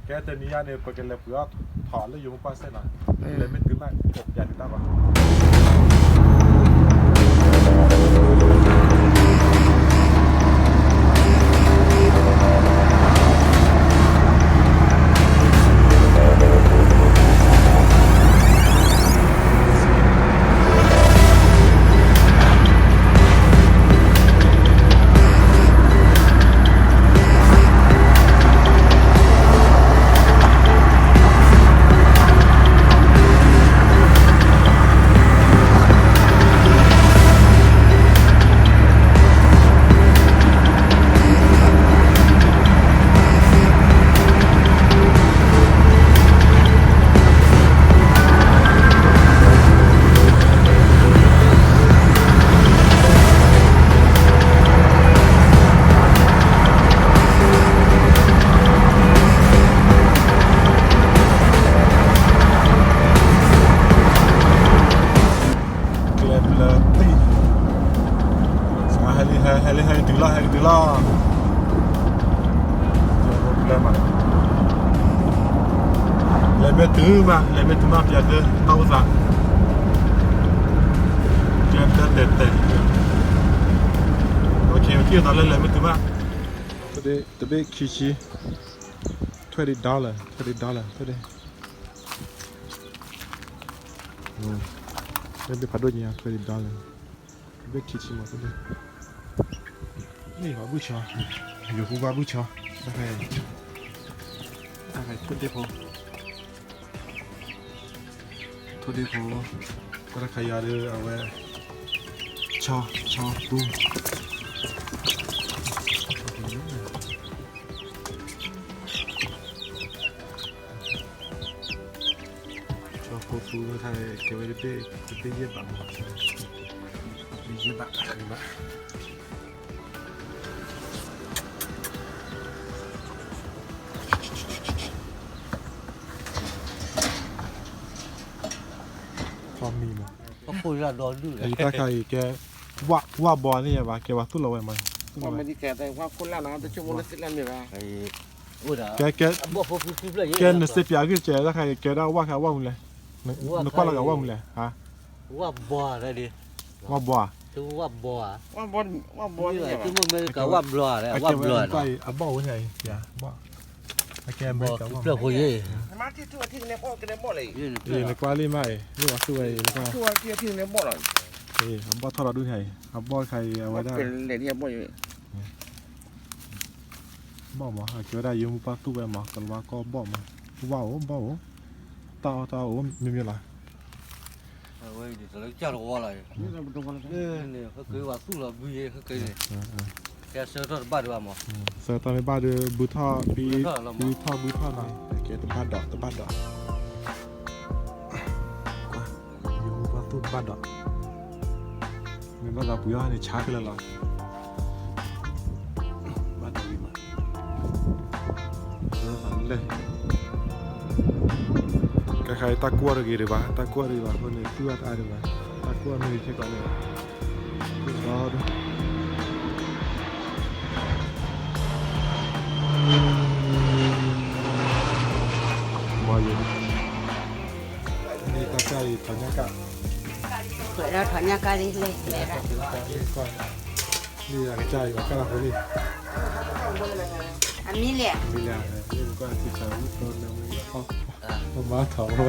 ကဲတနံၤညါန့ၣ် ပကလဲၤပှ့ၤအီၣ်ထီၣ်လၢယိၤမူပှၢ်စဲၣ်နီၤ, လဲၤမ့ၢ်တုၤမး ကပျးဒုးတၢ်ဘၣ်. ကျဲဘျၢထံ, ဟဲလံ ဟဲလံ ဟဲတုၤလီၤ ဟဲကတုၤလီၤ. ကျဲဘျၢမး, လဲၤမ့ၢ်တုၤမး လဲၤမ့ၢ်တုၤမး ပျးသၢ တၢ်အိၣ်သး, ကျဲဘျၢတဲာ်တဲာ်, ထံၣ်အသးလၢလဲၤမ့ၢ်တုၤမး, တဘ့ၣ်ခံဆံ, twenty dollar, twenty dollar, တဘ့ၣ်ဖးဒိၣ်ညါ twenty dollar, တဘ့ၣ်ခံဆံမး တဘ့ၣ်, န့ၣ်ပှၤဘုၣ်ဆီ, ယိၤဖိဘၣ်ဘုၣ်ဆီ, တၢ်ခါအံၤ, တၢ်ခါအံၤထိၣ်ဒ့ၣ်ဖိ ထိၣ်ဒ့ၣ်ဖိ, တၢ်ခါယၤဒီးအဝဲ, ဆီ, ဆီသူ, ဆီဖိသူတခါ ကဲဝဲတဘ့ၣ်, တဘ့ၣ်ယဲၢ်ဘးမး, တဘ့ၣ်ယဲၢ်ဘး, ယဲၢ်ဘး. ထီၣ်မံမး, တၢ်ခါအံၤကဲ, ဝၣ်ဘီန့ၣ်ယဘၣ် ကဲဝဲသူၣ်လီၤဝဲမး, ဝၣ်မ့ၢ်ဒ်ကဲ, ဝၣ်ခိၣ်လၢ်နီၤ တဆိကမိၣ်လၢသ့ၣ်လၢ်မ့ၢ်ဘၣ်, ကဲ, ကဲနစ့ပၠးဂ့ၢ်ကဲ တၢ်ခါအံၤကဲဒၣ်ဝၣ်ခါဝၣ်မူလဲၣ်, နကွၢ်လီၤကဝၣ်မူလဲၣ်, ဝၣ်ဘီဧါ, ဝၣ်ဘီဧါ, ဝၣ်ဘီ, အဘီၣ်ဝဲန့ၣ်, အကဲအမဲရကၤဝၣ်မူ, နကွၢ်လံမးအံၤ လၢအသူၣ်ဝဲအံၤ, အဘီၣ်ထီၣ်ဒီးဒူၣ်န့ၣ်အံၤ အဘီၣ်ခါအံၤအဝဲဒၣ် ဘီၣ်မး အကဲဝဲဒၣ်ယိၤမူပှၢ်သူၣ်ဝဲမး ကလၤဝါကီၢ်ဘီၣ်မး, ဝၣ်အိၣ်ဘီၣ်အိၣ်, တၢ်အီၣ်တၢ်အီအိၣ်မ့မ့ၢ်လီၤ, ဝဲအံၤတလၢကၢ်တဝီလီၤ, ဟဲက့ၤဝဲသူၣ်လီၤဘုယဲ ဟဲက့ၤန့ၣ်, ကဲဆၢကတီၢ်တဘၣ်ဒံးဘၣ်မး, ဆၢကတီၢ်မ့ၢ်ဘၣ်ဒီး ဘုထီၣ်, ဘုထီၣ်ဘုထီၣ်နီၤ, ကဲတဘၣ်ဒီး တဘၣ်ဒီး, ယိၤမူပှၢ်သူၣ်တဘၣ်ဒီး မ့ၢ်ဘၣ်သးပှ့ၤအီၤန့ၣ် ဆါကလၢာ်လီၤ, ဘၣ်တဝံၤမး, လဲၣ်, ကဲခါအံၤတၢ်ကွၢ်တဂ့ၤဒံးဘၣ်, တၢ်ကွၢ်တဂ့ၤဘၣ်အဃိန့ၣ် သူၣ်အါတအါဒံးဘၣ်, တၢ်ကွၢ်မ့ၢ်ဂ့ၤခဲကျါန့ၣ်, ဒီး မ့ၢ်ယဲ, မ့ၢ်တၢ်ကၢ်အံၤ ထီၣ်ညၣ်ကၢ်, ထီၣ်ညၣ်ကၢ်လံ, လံာ်အ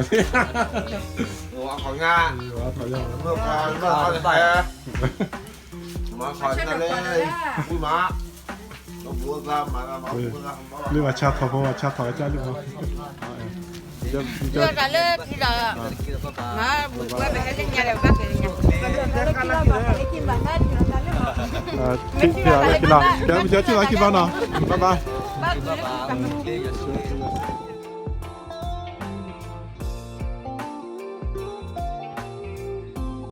ကစၢ်အံၤ ပှၤကၢ်လီၤဖိလံ, အမံၤလဲၣ်, အမံၤလဲၣ်, မ့ၢ်ပှၤကၢ်စံးဆၢဝံၣ်တီန့ၣ်, ပမၤထီၣ်ဖိလံ, ဝါထီၣ်ညၣ်, ဝါထီၣ်ညၣ်, မၤထီၣ်ညၣ်လၢ, ဝံၣ်မး လၢမၤဆါထီၣ်ဖိ မၤဆါထီၣ်ကစၢ်လံမး, လၢတၢ်လၢထံဒီး, မၤဘူၣ်ဝဲပဟဲလၢညါဒီးဘၣ်က့ၤလၢညါ, ထံၣ်လီၤခံလီၤ, ပထံၣ်လီၤခံလီၤနီၤ, bye bye.